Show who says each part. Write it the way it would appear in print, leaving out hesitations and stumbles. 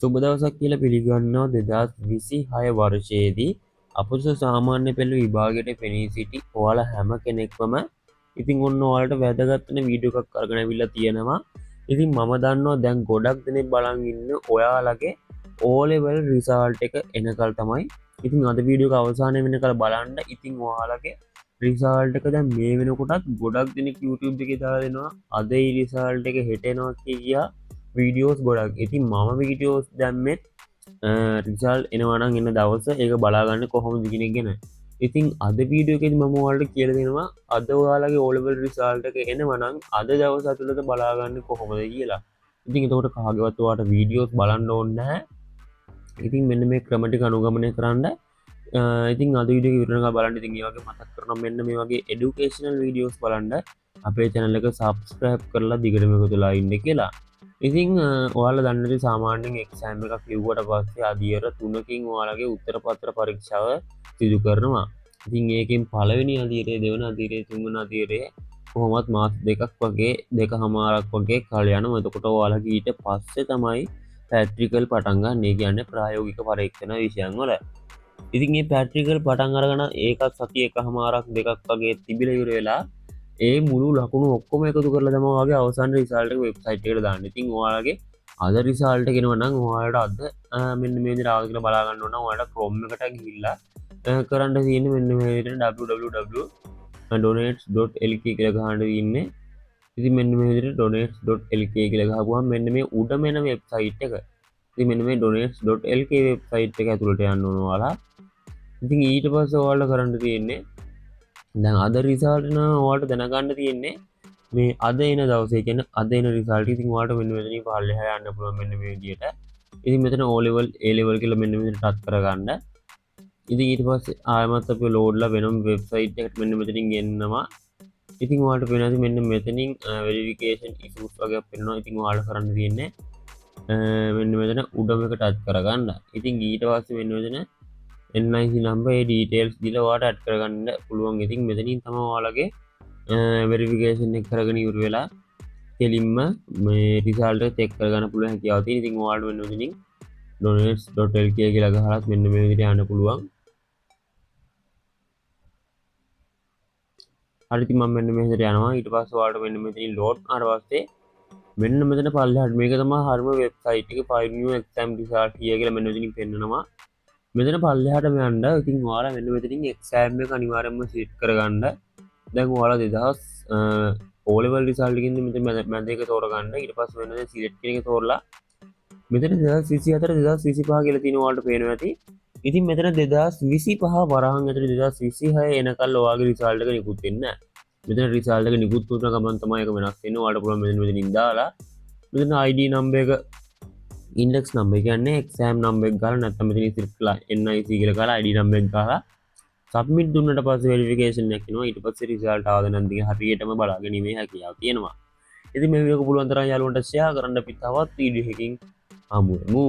Speaker 1: සුබ දවසක් කියලා පිළිගන්නවා. 2026 වර්ෂයේදී අපොස සාමාන්‍ය පෙළ විභාගයට පෙනී සිටි ඔයාලා හැම කෙනෙක්වම, ඉතින් ඔන්න ඔයාලට වැදගත් වෙන වීඩියෝ එකක් අරගෙන ඇවිල්ලා තියෙනවා. ඉතින් මම දන්නවා දැන් ගොඩක් දෙනෙක් බලන් ඉන්න ඔයාලගේ O level result එක එනකල් තමයි. ඉතින් අද වීඩියෝ එක අවසානයේ වෙනකල් බලන්න. ඉතින් ඔයාලගේ රිසල්ට් එක දැන් මේ වෙනකොටත් ගොඩක් දෙනෙක් YouTube එකේ දාලා දෙනවා, අද ඒ රිසල්ට් එක හෙට එනවා කිය වීඩියෝස් ගොඩක්. ඉතින් මම වීඩියෝස් දැම්මෙත් රිසල්ට් එනවා නම් එන දවස ඒක බලාගන්න කොහොමද කියන එක ගැන. ඉතින් අද වීඩියෝ එකේදී මම ඔයාලට කියලා දෙනවා, අද ඔයාලගේ O level result එක එනවා නම් අද දවස ඇතුළත බලාගන්න කොහොමද කියලා. ඉතින් එතකොට කාගේවත් ඔයාලට වීඩියෝස් බලන්න ඕනේ නැහැ. ඉතින් මෙන්න මේ ක්‍රම ටික අනුගමනය කරන්න. ඉතින් අද වීඩියෝ එක ඉවර වෙනකම් බලන්න. ඉතින් ඒ වගේ මතක් කරනවා, මෙන්න මේ වගේ එඩියුකේෂනල් වීඩියෝස් බලන්න අපේ channel එක subscribe කරලා දිගටම එකතු වෙලා ඉන්න කියලා. ඉතින් ඔයාලා දන්නේ නැති, සාමාන්‍යයෙන් එක්සෑම් එකක් ලිව්වට පස්සේ අදියර 3කින් ඔයාලගේ උත්තර පත්‍ර පරීක්ෂාව සිදු කරනවා. ඉතින් ඒකෙන් පළවෙනි අදියරේ, දෙවන අදියරේ, තුන්වන අදියරේ කොහොමත් මාස 2ක් වගේ, දෙකහමාරක් වගේ කල් යනවා. එතකොට ඔයාලගේ ඊට පස්සේ තමයි ප්‍රැක්ටිකල් පටන් ගන්න. ඒ කියන්නේ ප්‍රායෝගික පරීක්ෂණ විෂයන් වල. ඉතින් මේ ප්‍රැක්ටිකල් පටන් අරගෙන ඒකත් සති එකහමාරක් දෙකක් වගේ තිබිලා ඉවර වෙලා, ඒ මුළු ලකුණු ඔක්කොම එකතු කරලා තමයි ඔයාගේ අවසාන රිසල්ට් එක වෙබ්සයිට් එකට දාන්නේ. ඉතින් ඔයාලගේ අද රිසල්ට් එක එනවා නම් ඔයාලට අද මෙන්න මේ විදිහට ආවද කියලා බලා ගන්න ඕන නම් ඔයාලට Chrome එකට ගිහිල්ලා කරන්න තියෙන්නේ මෙන්න මේ විදිහට www.donates.lk කියලා ගහන්න තියෙන්නේ. ඉතින් මෙන්න මේ විදිහට donates.lk කියලා ගහපුවම මෙන්න මේ උඩම එන වෙබ්සයිට් එක. ඉතින් මෙන්න මේ donates.lk website එක ඇතුළට යන්න ඕන ඔයාලා. ඉතින් ඊට පස්සේ ඔයාලට කරන්න තියෙන්නේ, දැන් අද රිසල්ට් නම් ඔයාලට දැනගන්න තියෙන්නේ මේ අද එන දවසේ, කියන්නේ අද එන රිසල්ට්. ඉතින් ඔයාලට මෙන්න මෙතනින් පල්ලෙහා යන්න පුළුවන් මෙන්න මේ විදිහට. ඉතින් මෙතන O level, A level කියලා මෙන්න මෙතන ටච් කරගන්න. ඉතින් ඊට පස්සේ ආයෙමත් අපි ලෝඩ්ලා වෙනම වෙබ්සයිට් එකට මෙන්න මෙතනින් ගෙන්නවා. ඉතින් ඔයාලට පේනවා ඇති මෙන්න මෙතනින් වෙරිෆිකේෂන් ඉෂුස් වගේක් පෙන්නනවා. ඉතින් ඔයාලට කරන්න තියෙන්නේ මෙන්න මෙතන උඩම එක ටච් කරගන්න. ඉතින් ඊට පස්සේ මෙන්න මෙතන NIC number, ඒ ඩීටේල්ස් දීලා ඔයාලට ඇඩ් කරගන්න පුළුවන්. ඉතින් මෙතනින් තමයි ඔයාලගේ වෙරිෆිකේෂන් එක කරගෙන ඉවර වෙලා කෙලින්ම මේ රිසල්ට් එක චෙක් කරගන්න පුළුවන් හැකියාව තියෙන. ඉතින් ඔයාලට මෙන්න මෙතනින් donates.lk කියලා ගහලත් මෙන්න මේ විදිහට යන්න පුළුවන්. හරි, ඉතින් මම මෙන්න මේ විදිහට යනවා. ඊට පස්සේ ඔයාලට මෙන්න මෙතනින් ලෝඩ් වුණාට පස්සේ මෙන්න මෙතන පල්ලෙහාට මේක තමයි හරිම වෙබ්සයිට් එක, find new exam result here කියලා මෙන්න මෙතනින් පෙන්නනවා. මෙතන පල්ලෙහාටම යන්න. ඉතින් ඔයාලා මෙන්න මෙතනින් එක්සෑම් එක අනිවාර්යයෙන්ම සිලෙක්ට් කරගන්න. දැන් ඔයාලා 2000 O level result එකකින් මෙතන මැද එක තෝරගන්න. ඊට පස්සේ මෙන්න මේ සිලෙක්ට් කියන එක තෝරලා මෙතන 2024, 2025 කියලා තියෙන ඔයාලට පේනවා ඇති. ඉතින් මෙතන 2025 වරහන් ඇතුලේ 2026 එනකල් ඔයාගේ රිසල්ට් එක නිකුත් වෙන්නේ නැහැ. මෙතන රිසල්ට් එක නිකුත් වුණ ගමන් තමයි ඒක වෙනස් වෙන්නේ. ඔයාලට පුළුවන් මෙතන මෙතනින් දාලා මෙතන ID number එක, ඉන්ඩෙක්ස් නම්බර් කියන්නේ එක්සෑම් නම්බර් එක ගහලා, නැත්නම් මෙතන ඉතිරි කළා NIC කියලා ගහලා ID number එක ගහලා සබ්මිට් දුන්නට පස්සේ වෙරිෆිකේෂන් එකක් එනවා. ඊට පස්සේ රිසල්ට් ආවද නැද්ද කියලා හරියටම බලාගැනීමේ හැකියාව තියෙනවා. ඉතින් මේ වීඩියෝ එක පුළුවන් තරම් යාළුවන්ට ෂෙයා කරන්න. අපි තවත් වීඩියෝ එකකින් හමු වෙමු.